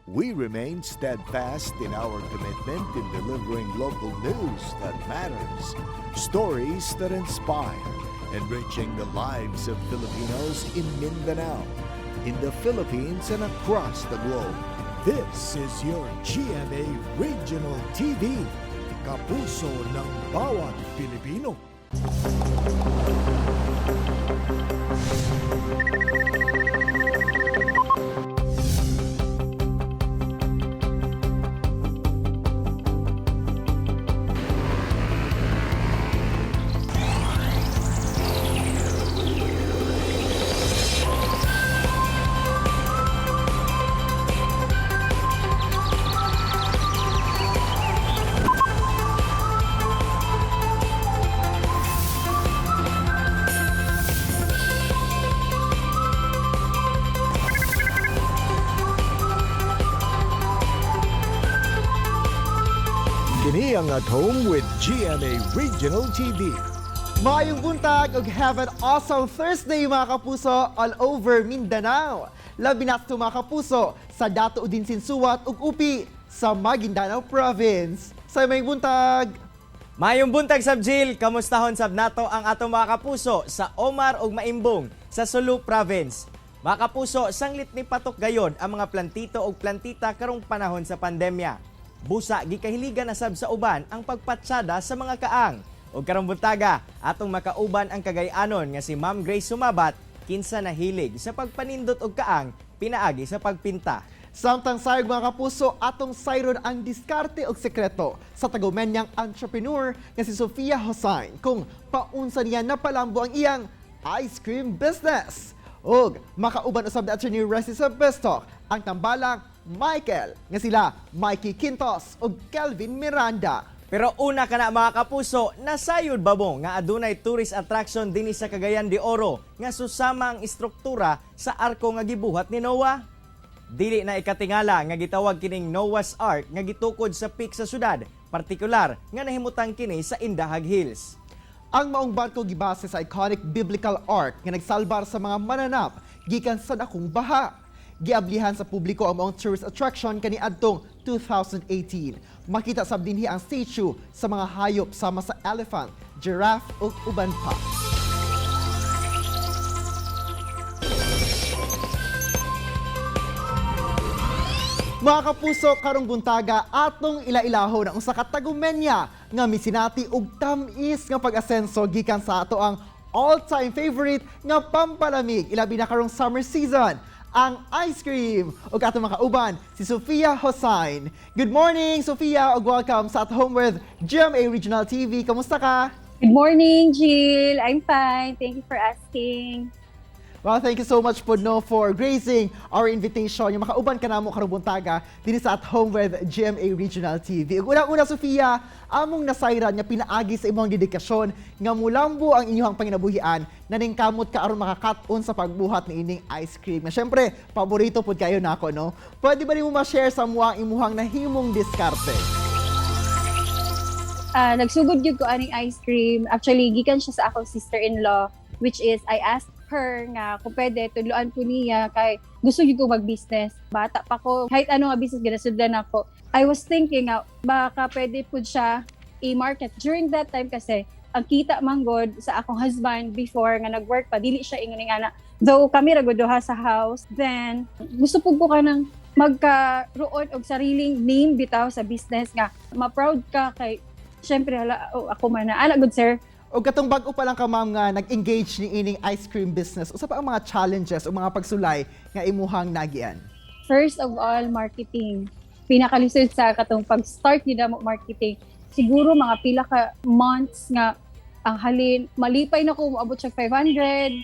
We remain steadfast in our commitment in delivering local news that matters, stories that inspire, enriching the lives of Filipinos in Mindanao, in the Philippines, and across the globe. This is your GMA Regional TV, kapuso ng bawat Pilipino. Kini ang At Home with GMA Regional TV. Maayong buntag ug have an awesome Thursday, mga kapuso, all over Mindanao. Labi na sa mga kapuso sa Dato Udin Sinsuat ug Upi sa Maguindanao Province. Sa may buntag. Mayong buntag sab, Jill, kamustahon sab nato ang atong mga kapuso sa Omar ug Maimbong sa Sulu Province. Mga kapuso, sanglit ni patok gayon ang mga plantito ug plantita karong panahon sa pandemya. Busa gikahiligan na sab sa uban ang pagpatsada sa mga kaang. Ug karong buntaga, atong makauban ang Kagay-anon nga si Ma'am Grace Sumabat, kinsa nahilig sa pagpanindot og kaang pinaagi sa pagpinta. Samtang sayog, mga kapuso, atong sayron ang diskarte og sekreto sa Tagumenyang entrepreneur nga si Sofia Hossain kung paunsa niya napalambo ang iyang ice cream business. Ug makauban usab ni Attorney Resi sa Best Talk ang tambalang Michael nga sila Mikey Quintos ug Kelvin Miranda. Pero una ka na, mga kapuso, nasayod ba mo nga adunay tourist attraction dinhi sa Cagayan de Oro nga susama ang istruktura sa arko nga gibuhat ni Noah? Dili na ikatingala nga gitawag kining Noah's Ark nga gitukod sa peak sa syudad, partikular nga nahimutang kini sa Indahag Hills. Ang maong barko gibase sa iconic biblical ark nga nagsalbar sa mga mananap gikan sa dakong baha. Giablihan sa publiko ang maong tourist attraction kaniadtong 2018. Makita sab dinhi ang statue sa mga hayop sama sa elephant, giraffe ug uban pa. Mga kapuso, karong buntaga atong ila-ilahon ang usa ka Tagumenya nga misinati og tam-is nga pag-asenso gikan sa ato ang all-time favorite nga pampalamig, ilabi na karong summer season, ang ice cream. Ug atong makauban si Sofia Hossain. Good morning, Sofia, ug welcome sa At Home with GMA Regional TV. Kamusta ka? Good morning, Jill. I'm fine. Thank you for asking. Well, thank you so much po, no, for gracing our invitation. Yung makauban ka namo karong buntaga dinhi sa At Home with GMA Regional TV. Ug una-una, Sofia, among nasayran nga pinaagi sa imong dedikasyon nga mulambo ang inyong panginabuhian, naningkamot ka aron makakat-on sa pagbuhat ni ining ice cream. Nga syempre, paborito pud kayo nako, no? Pwede ba nimo ma-share sa mo ang imuhang nahimong diskarte? Nagsugod gyud ko aning ice cream. Actually, gikan siya sa akong sister-in-law, which is I asked her nga kung pwede tudloan ko niya kay gusto gyud ko mag-business. Bata pa ko, kahit ano nga business ginasudlan ako. I was thinking nga baka pwede pud siya i-market during that time kasi ang kita manggod sa akong husband before nga nag-work pa, dili siya ingon ana. Though kami ra gud duha sa house, then gusto pud ko kanang magkaroon og sariling name bitaw sa business nga ma-proud ka kay syempre, hala, oh, ako man na ana good sir. O katong bag-o pa lang ka, ma'am, nga nag-engage ni ining ice cream business, usa pa ang mga challenges o mga pagsulay nga imuhang nagian? First of all, marketing. Pinakalisod sa katong pag-start ni mo marketing. Siguro mga pila ka months nga ang halin malipay na ko moabot siya 500,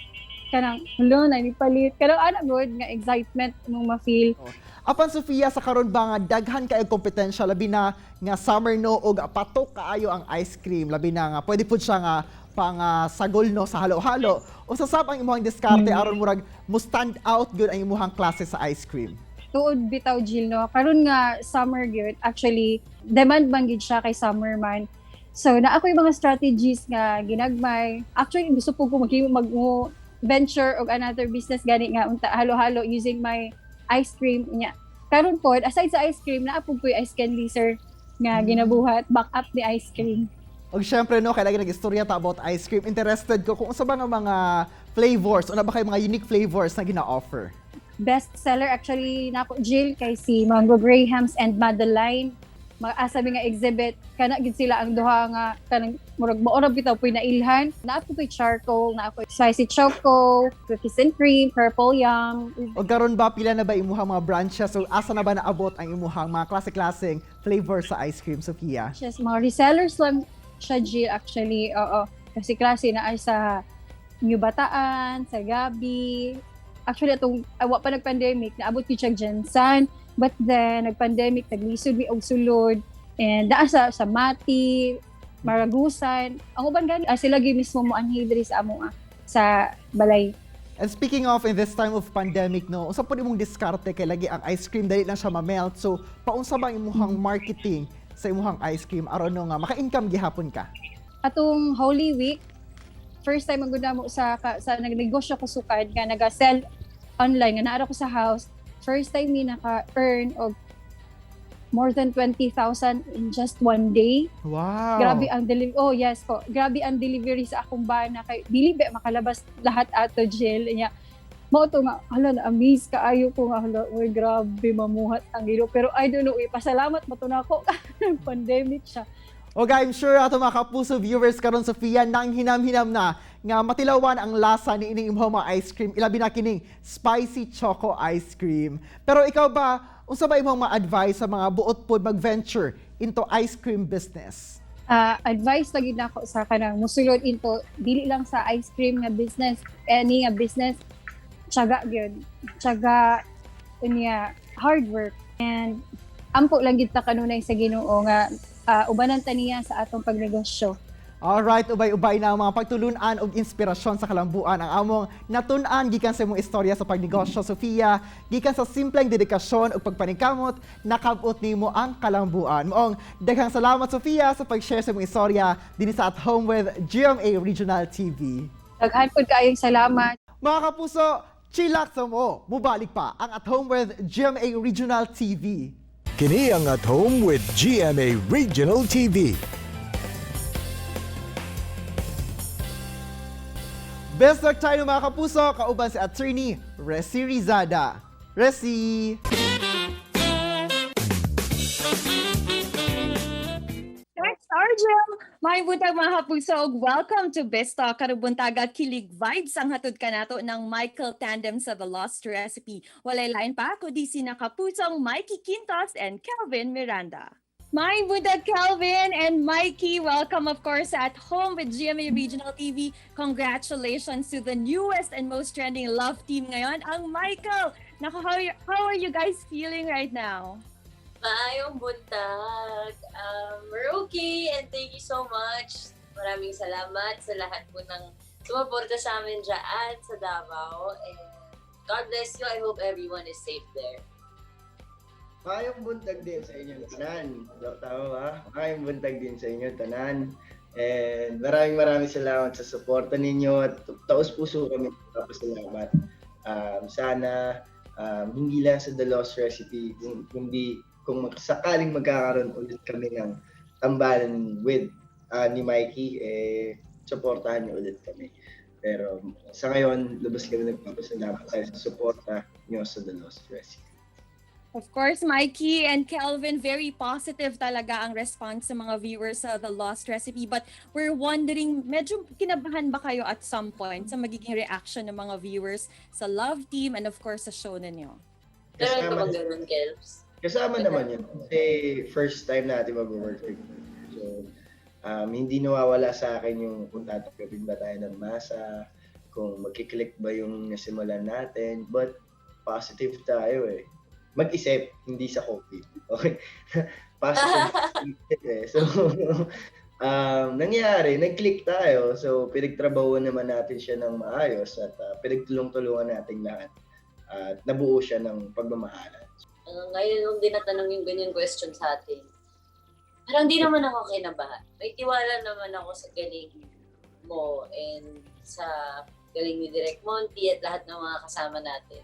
kanang hello na ni palit, kanang ana good nga excitement mong ma-feel. Apan Sofia, sa karon ba nga daghan kaayo kompetensya, labi na nga summer, no, og patok kaayo ang ice cream, labi na nga pwede pud siya nga pang sagol, no, sa halo-halo. Unsa sab ang imong diskarte aron murag mo stand out gyud ang imong klase sa ice cream? Tuod bitaw, Jill, no, karon nga summer gyud, actually demand man gyud siya kay summer man. So na ako yung mga strategies nga ginagmay. Actually, gusto po ko mag mo venture og another business gani nga unta halo-halo using my ice cream niya. Karon po, aside sa ice cream, naa po ko'y ice candy, sir, nga ginabuhat, back up ni ice cream. Og syempre no, kailangan nag-istorya ta about ice cream. Interested ko kung unsa ba nga mga flavors, una ba kay mga unique flavors na gina-offer? Best seller actually nako, Jill, kay si Mango Grahams and Madeline. Mga asa mi nga exhibit kana gid sila ang duha nga kanang murag mao ra bitaw puy nailhan. Naa po ko'y charcoal, naa ko'y spicy choco, cookies and cream, purple yum. Og karon ba, pila na ba imuhang mga branches? So asa na ba naabot ang imuhang mga klase-klaseng flavor sa ice cream, Sophia? Just mga resellers lang siya, Jill, actually. Oo. Kasi klase na ay sa New Bataan, sa Gabi. Actually, atong awa pa nag-pandemic, naabot yun siya GenSan. But then, nag-pandemic, naglisod mi og sulod. And naa sa Mati, Maragusan. Ang uban gani, sila gyud mismo mo anhi diri sa amo sa balay. And speaking of, in this time of pandemic no, unsa pud imong diskarte kay lagi ang ice cream dali lang siya ma-melt? So paunsa ba ang imuhang marketing sa imuhang ice cream aron no nga maka-income gihapon ka? Atong Holy Week, first time ang mo sa nagnegosyo ko sukad nga naga-sell online nga naara ko sa house, first time mi naka-earn og more than 20,000 in just one day. Grabe ang delivery. Oh, yes po. Grabe ang delivery sa akong bana kay dili ba makalabas lahat ato, Jill. Nya mao to nga hala, na amaze kaayo ko nga hala, uy, grabe mamuhat ang ilo, pero I don't know eh, pasalamat ba to nako pandemic siya. O I'm sure ato mga kapuso viewers karon, Sofia, nang hinam-hinam na nga matilawan ang lasa ni ining imong mga ice cream, ilabi na kining spicy choco ice cream. Pero ikaw ba, unsa ba imong mga advice sa mga buot pod mag-venture into ice cream business? Advice lagi nako sa kanang musulod into dili lang sa ice cream nga business, any nga business, tiyaga gyud, tiyaga, unya hard work, and ampo lang gid ta kanunay sa Ginoo nga ubanan ta niya sa atong pagnegosyo. Alright, ubay-ubay na ang mga pagtulunan og inspirasyon sa kalambuan ang among natun-an gikan sa imong istorya sa pagnegosyo, Sofia, gikan sa simpleng dedikasyon ug pagpaningkamot, nakabot nimo ang kalambuan. Maong daghang salamat, Sofia, sa pag-share sa imong istorya dinhi sa At Home with GMA Regional TV. Daghan pud kaayong salamat. Mga kapuso, chillax mo, mubalik pa ang At Home with GMA Regional TV. Kini ang At Home with GMA Regional TV. Best luck tayo, mga kapuso, kauban si Attorney Resi Rizada. Resi! Thanks, Arjel! Maayong buntag, mga kapuso ug welcome to Best Talk. Karong buntaga, kilig vibes ang hatod kanato ng Michael Tandem sa The Lost Recipe. Walay lain pa kundi sina kapusong Mikey Quintos and Kelvin Miranda. Maayong buntag, Kelvin and Mikey. Welcome, of course, at Home with GMA Regional TV. Congratulations to the newest and most trending love team ngayon, ang Michael! Naku, how are you guys feeling right now? Maayong buntag. We're okay and thank you so much. Maraming salamat sa lahat po ng sumuporta sa amin dyan sa Davao. And God bless you. I hope everyone is safe there. Maayong buntag din sa inyo tanan. Tama ba? Maayong buntag din sa inyo tanan. And maraming maraming salamat sa suporta ninyo at taos puso kami nagpapasalamat. Sana hindi lang sa The Lost Recipe, kundi kung sakaling magkakaroon ulit kami ng tambalan with ni Mikey, eh, suportahan niyo ulit kami. Pero sa ngayon, lubos kami nagpapasalamat tayo sa suporta niyo sa The Lost Recipe. Of course, Mikey and Kelvin, very positive talaga ang response sa mga viewers sa The Lost Recipe. But we're wondering, medyo kinabahan ba kayo at some point sa magiging reaction ng mga viewers sa love team and of course sa show ninyo? Meron ka bang ganun, Kelvs? Kasama naman yun. Kasi first time natin mag-work together. So, hindi nawawala sa akin yung kung tatanggapin ba tayo ng masa, kung magkiklik ba yung nasimulan natin. But positive tayo eh. Mag-isip, hindi sa COVID. Okay? Positive eh. So, nangyari, nag-click tayo. So, pinagtrabahuan naman natin siya ng maayos at pinagtulong-tulungan natin lahat. At nabuo siya ng pagmamahalan. Ngayon nung dinatanong yung ganyan question sa atin, parang di naman ako kinabahan. May tiwala naman ako sa galing mo and sa galing ni Direk Monty at lahat ng mga kasama natin.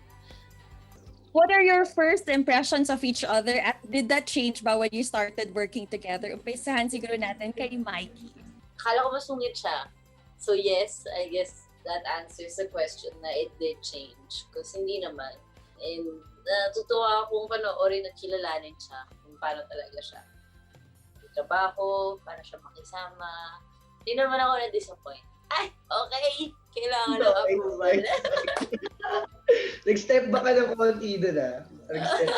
What are your first impressions of each other? At did that change ba when you started working together? Umpisahan siguro natin kay Mikey. Akala ko masungit siya. So yes, I guess that answers the question na it did change. Kasi hindi naman. And natutuwa akong panoorin at kilalanin siya kung paano talaga siya. Yung trabaho, paano siya makisama. Hindi naman ako na-disappoint. Ay, okay! Kailangan ng Okay, approval. okay. Nag-step back ka ng konti doon ah. Nag-step.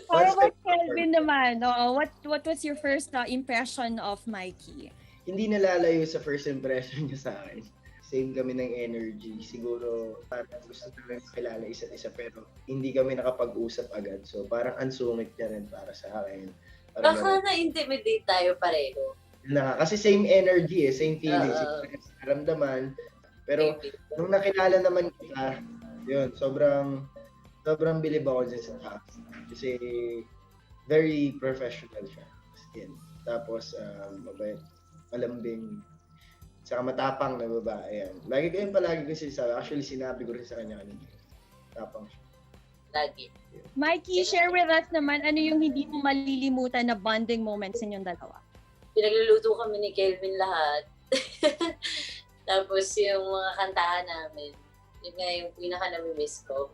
How One about step Kelvin naman? Oo, what was your first impression of Mikey? Hindi nalalayo sa first impression niya sa akin. Same kami ng energy. Siguro parang gusto namin makilala isa't isa pero hindi kami nakapag-usap agad. So parang ang sungit niya rin para sa akin. Parang Baka ganun. na-intimidate tayo pareho. Yun na nga. Kasi same energy eh, same feelings, Oo. same naramdaman. Pero Maybe. nung nakilala naman kita, yun, sobrang sobrang bilib ako dyan sa tao. Kasi very professional siya. As in. Tapos, mabait, malambing, saka matapang na babae yan. Lagi ko yun palagi ko sinasabi. Actually, sinabi ko rin sa kanya kanina. Tapang siya. Lagi. Mikey, share with us naman ano yung hindi mo malilimutan na bonding moments ninyong dalawa. Pinagluluto kami ni Kelvin lahat. Tapos yung mga kantahan namin, yun nga yung pinaka nami-miss ko.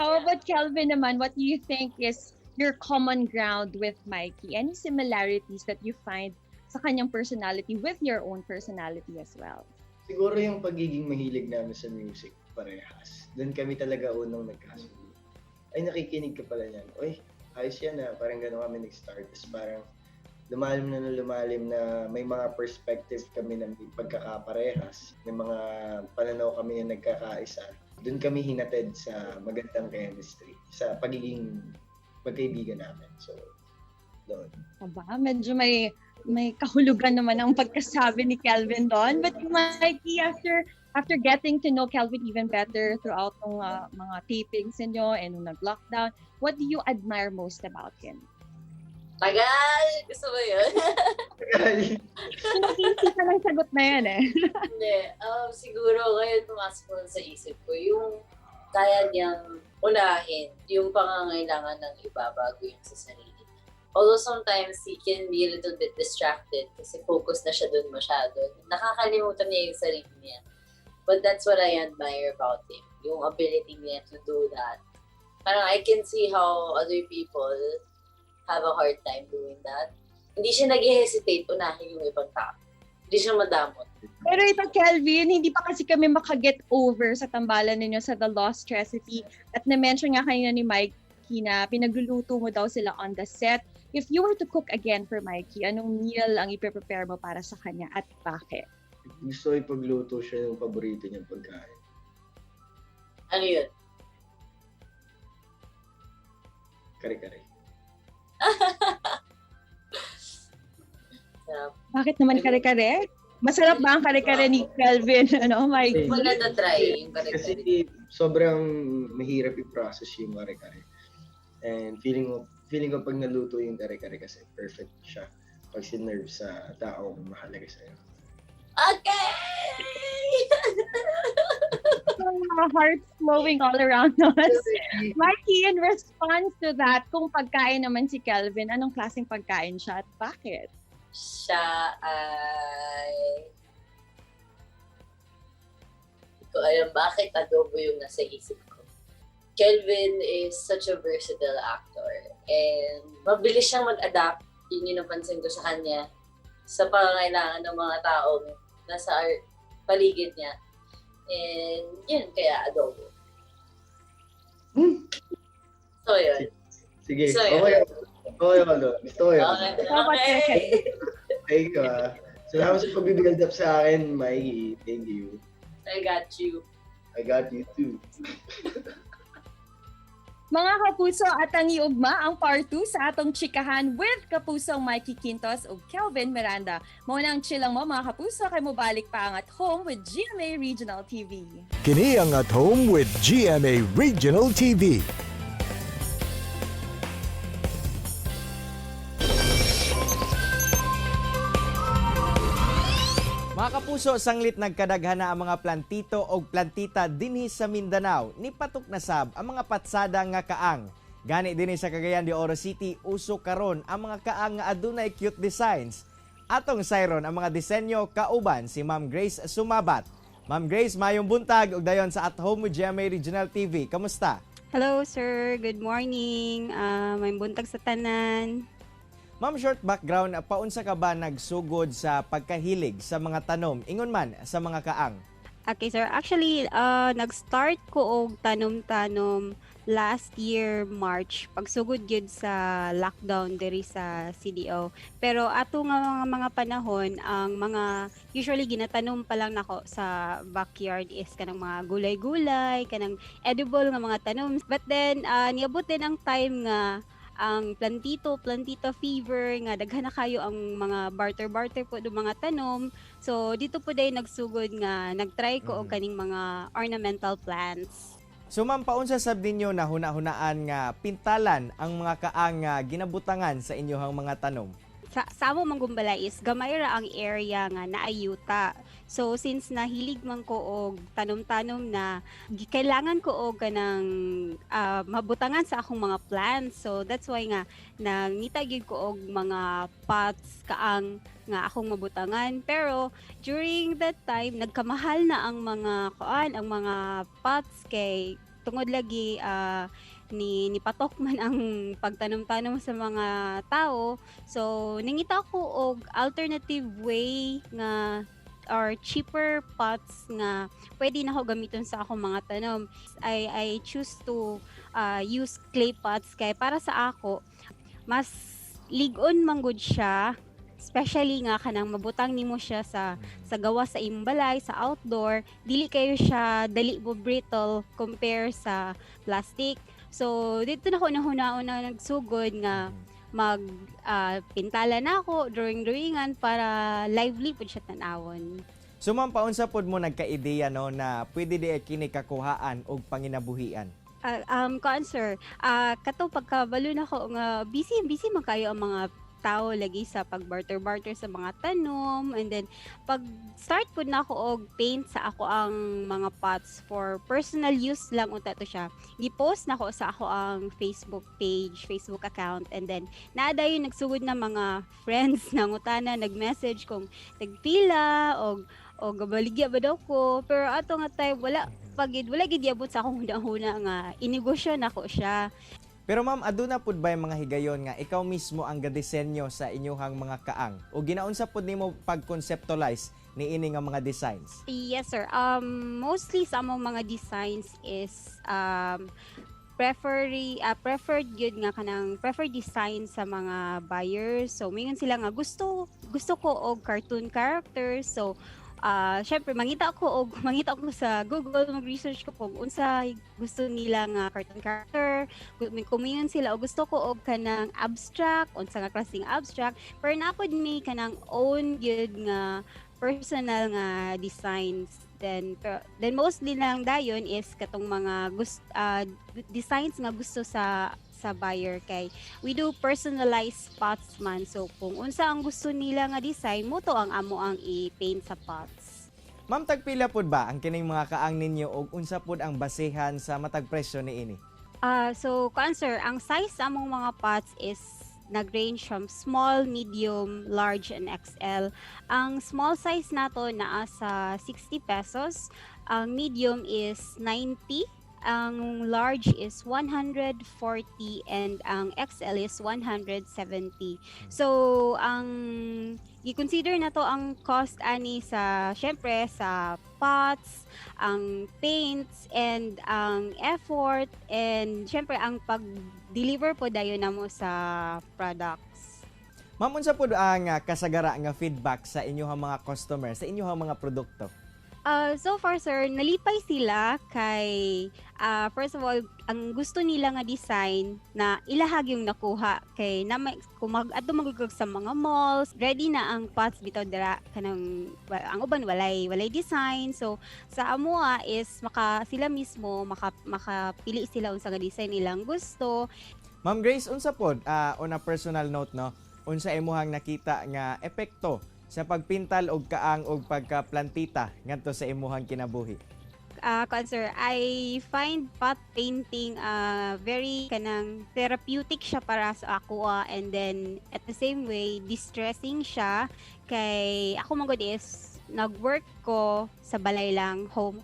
How about Kelvin naman? What do you think is your common ground with Mikey? Any similarities that you find sa kanyang personality with your own personality as well? Siguro yung pagiging mahilig namin sa music, parehas. Doon kami talaga unang nagkasundo. Ay, nakikinig ka pala niyan. Uy, ayos yan ah. Parang gano'n kami nag-start. Tapos parang lumalim na na lumalim na may mga perspective kami na may pagkakaparehas. May mga pananaw kami na nagkakaisa. Doon kami hinatid sa magandang chemistry, sa pagiging magkaibigan namin. So, doon. Aba, medyo may kahulugan naman ang pagkasabi ni Kelvin doon. But Mikey, after getting to know Kelvin even better throughout ng mga tapings ninyo and nung nag-lockdown, what do you admire most about him? Tagal! Gusto mo yun? Pinag-iisipan ng sagot na yan eh. Hindi. Siguro ngayon pumasok lang sa isip ko yung kaya niyang unahin yung pangangailangan ng iba bago yung sa sarili niya. Although sometimes he can be a little bit distracted kasi focus na siya dun masyado. Nakakalimutan niya yung sarili niya. But that's what I admire about him. Yung ability niya to do that. Parang I can see how other people have a hard time doing that. Hindi siya nag-hesitate unahin yung ibang tao. Hindi siya madamot. Pero ito, Kelvin, hindi pa kasi kami makaget over sa tambalan ninyo sa The Lost Recipe. At na-mention nga kanina ni Mikey na pinagluluto mo daw sila on the set. If you were to cook again for Mikey, anong meal ang ipe-prepare mo para sa kanya at bakit? Gusto ko ipagluto siya ng paborito niyang pagkain. Ano yun? Kare-kare. Sarap. Bakit naman kare-kare? Masarap ba ang kare-kare ni Kelvin? Ano, Mikey? Wala na try yung kare-kare. Kasi sobrang mahirap i-process yung kare-kare. And feeling ko pag naluto yung kare-kare kasi perfect siya pag sinerve sa taong mahalaga sa'yo. Okay! Mga hearts flowing all around us. Mikey, in response to that, kung pagkain naman si Kelvin, anong klaseng pagkain siya at bakit? Siya ay... Hindi ko alam bakit adobo yung nasa isip ko. Kelvin is such a versatile actor. And mabilis siyang mag-adapt. Yun yung napansin ko sa kanya. Sa pangangailangan ng mga tao nasa paligid niya. And yun, kaya adobo. So yun. Sige, So, yun. okay. Okay ako doon. Gusto ko yun. Okay. How about you, Okay. Kelvin? Thank you ah. Salamat sa pag-build up sa akin, Mikey. Thank you. I got you. I got you too. Mga kapuso, at ang iugma ang part 2 sa atong chikahan with Kapusong Mikey Quintos ug Kelvin Miranda. Mao nang chill lang mo mga kapuso kay mobalik pa ang At Home with GMA Regional TV. Kini ang At Home with GMA Regional TV. Mga kapuso, sanglit nagkadaghan na ang mga plantito o plantita dinhi sa Mindanao. Nipatok na sab ang mga patsada nga kaang. Gani dinhi sa Cagayan de Oro City, uso karon ang mga kaang nga adunay cute designs. Atong sayron ang mga disenyo kauban si Ma'am Grace Sumabat. Ma'am Grace, mayong buntag ug dayon sa At Home with GMA Regional TV. Kamusta? Hello, sir. Good morning. May buntag sa tanan. Ma'am, short background, paunsa ka ba nagsugod sa pagkahilig sa mga tanom, ingon man sa mga kaang? Okay, sir. Actually, nag-start ko og tanom-tanom last year March, pagsugod gyud sa lockdown diri sa CDO. Pero ato nga mga panahon, ang mga usually ginatanom pa lang nako sa backyard is kanang mga gulay-gulay, kanang edible nga mga tanom. But then niabot din ang time nga ang plantito, plantito fever nga daghan na kayo ang mga barter-barter po do mga tanom. So dito po day nagsugod nga nagtry ko og kaning mga ornamental plants. So ma'am, paunsa sab ninyo na huna-hunaan nga pintalan ang mga kaang nga ginabutangan sa inyohang mga tanom? Sa amo manggumbala is gamay ra ang area nga naayuta. So since nahilig man ko og tanom-tanom na kailangan ko og kanang mabutangan sa akong mga plants. So that's why nga nangita gyud ko og mga pots, kaang nga akong mabutangan. Pero during that time nagkamahal na ang mga kuan, ang mga pots, kay tungod lagi ni nipatok man ang pagtanom-tanom sa mga tao. So, nangita ko og alternative way nga or cheaper pots nga pwede na ako gamiton sa akong mga tanom. I choose to use clay pots kay para sa ako mas lig-on man gud siya, especially nga kanang mabutang nimo siya sa gawas sa imong balay, sa outdoor, dili kayo siya dali mo brittle compare sa plastic. So dito na ko nahuna na nagsugod nga mag pintala na ako, drawing drawingan para lively pud siya tan-awon. So ma'am, paunsa pod mo nagka-ideya no na pwede di kini kakuhaan og panginabuhian? Kuan sir, kato pagkabalo na ko nga busy busy man kayo ang mga tao lagi sa pag-barter-barter sa mga tanom, and then pag start pud na ako og paint sa ako ang mga pots for personal use lang unta to siya. Gi-post na ko sa ako ang Facebook page, Facebook account, and then naa dayon nagsugod na mga friends na ngutana, nag-message kung tagpila og o gabaligya ba daw ko. Pero ato nga time wala pagid, wala gid yabot sa akong huna-huna nga inegosyo nako siya. Pero ma'am, aduna pud ba yung mga higayon nga ikaw mismo ang gadisenyo sa inyohang mga kaang? O ginaunsa pud nimo pag-conceptualize niini nga mga designs? Yes, sir. Mostly sa among mga designs is preferred gyud nga kanang preferred design sa mga buyers. So mingon sila nga gusto gusto ko og cartoon characters. So syempre mangita ko sa Google, mag-research ko kung unsa gusto nila nga cartoon character. Kung mingon sila og gusto ko og kanang abstract, unsa nga klaseng abstract, pero naa pod may kanang own gyud nga personal nga designs. Then mostly lang dayon is katong mga gust designs nga gusto sa buyer kay we do personalized pots man, so kung unsa ang gusto nila nga design mo to ang amo ang i-paint sa pots. Ma'am, tagpila pud ba ang kining mga kaang ninyo ug unsa pud ang basehan sa matag presyo niini? So kuan sir, ang size sa among mga pots is nag-range from small, medium, large, and XL. Ang small size nato naa sa 60 pesos, ang medium is 90, ang large is 140, and ang XL is 170. So, ang i-consider na to ang cost ani sa syempre sa pots, ang paints, and ang effort, and syempre ang pag-deliver po dayon namo sa products. Ma'am, unsa pud ang kasagara nga feedback sa inyong mga customer, sa inyong mga produkto? So far, sir, nalipay sila kay first of all, ang gusto nila nga design na ilahag yung nakuha kay na may, kung mag adto magugog sa mga malls, ready na ang pots bitaw dira, kanang ang uban walay walay design. So sa amoa is maka sila mismo makapili sila unsa nga design nilang gusto. Ma'am Grace, unsa pod on a personal note no, unsa imuhang nakita nga epekto sa pagpintal og kaang og pagkaplantita ngadto sa imuhang kinabuhi? Kuan sir, I find pot painting very kanang therapeutic siya para sa ako and then at the same way distressing siya kay ako man gud is nag-work ko sa balay lang, home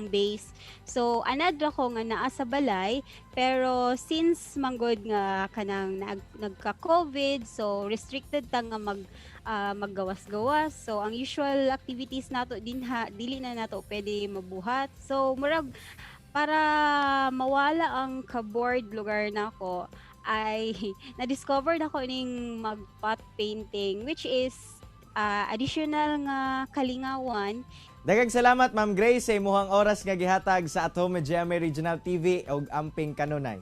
base. So anad ako nga naa sa balay, pero since manggod nga kanang nagka-COVID, so restricted ta nga maggawas-gawas. So ang usual activities nato dinha dili na nato pwede mabuhat. So murag para mawala ang ka-bored lugar nako ay na-discover nako ning mag-pot painting, which is additional nga kalingawan. Daghang salamat, Ma'am Grace, sa imuhang oras nga gihatag sa At Home with GMA Regional TV ug amping kanunay.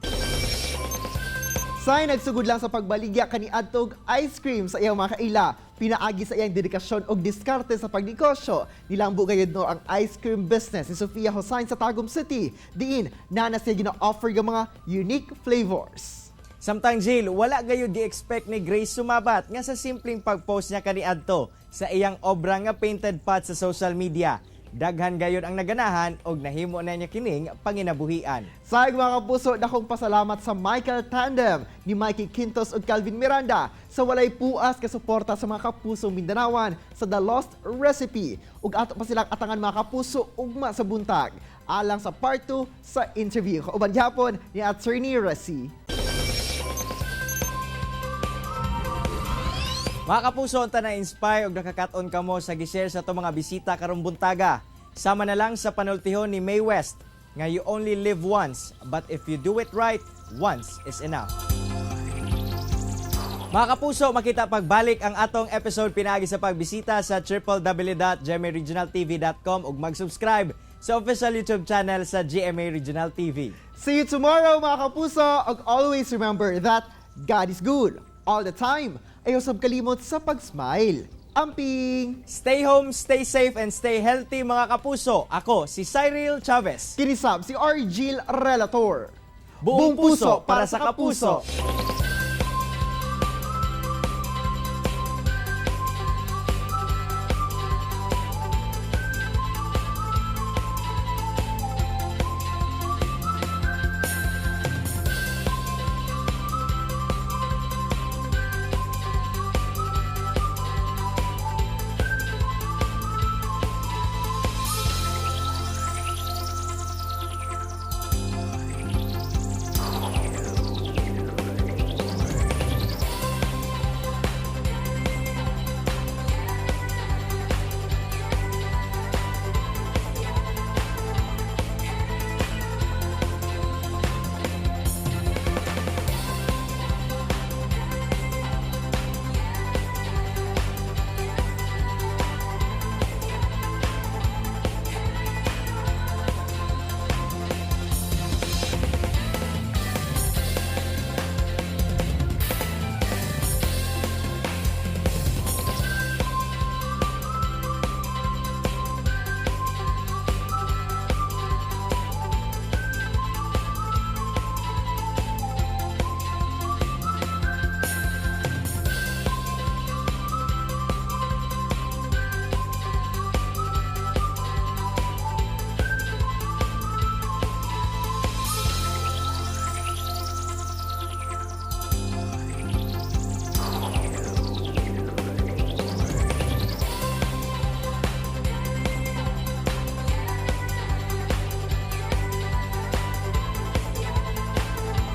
Say nagsugod lang sa pagbaligya kaniadtog ice cream sa iyang mga kaila. Pinaagi sa iyang dedikasyon og diskarte sa pagnegosyo. Nilambo gayud no ang ice cream business ni Sofia Hossain sa Tagum City. Diin na na siya gina-offer ng mga unique flavors. Samtang Jill, wala gayud gi-expect ni Grace Sumabat nga sa simpleng pag-post niya kaniadto sa iyang obra nga painted pot sa social media. Daghan gayud ang naganahan og nahimo na niya kining panginabuhian. Sa mga kapuso, dakong pasalamat sa Michael Tandem ni Mikey Quintos ug Calvin Miranda sa walay puas ka suporta sa mga kapusong Mindanaoan sa The Lost Recipe. Ug ato pa silang atangan, mga kapuso, ugma sa buntag alang sa part 2 sa interview. Kauban gyapon ni Attorney Resi. Mga kapuso, unta na-inspire og nakakat-on kamo sa gi-share sa atong mga bisita karong buntaga. Sama na lang sa panultihon ni Mae West nga you only live once, but if you do it right, once is enough. Mga kapuso, makita pagbalik ang atong episode pinaagi sa pagbisita sa www.gmaregionaltv.com ug mag-subscribe sa official YouTube channel sa GMA Regional TV. See you tomorrow, mga kapuso! Ug always remember that God is good all the time. Ayaw sab kalimot sa pag-smile. Amping! Stay home, stay safe, and stay healthy, mga kapuso. Ako si Cyril Chavez. Kini sab si Argil Relator. Buong puso para sa kapuso.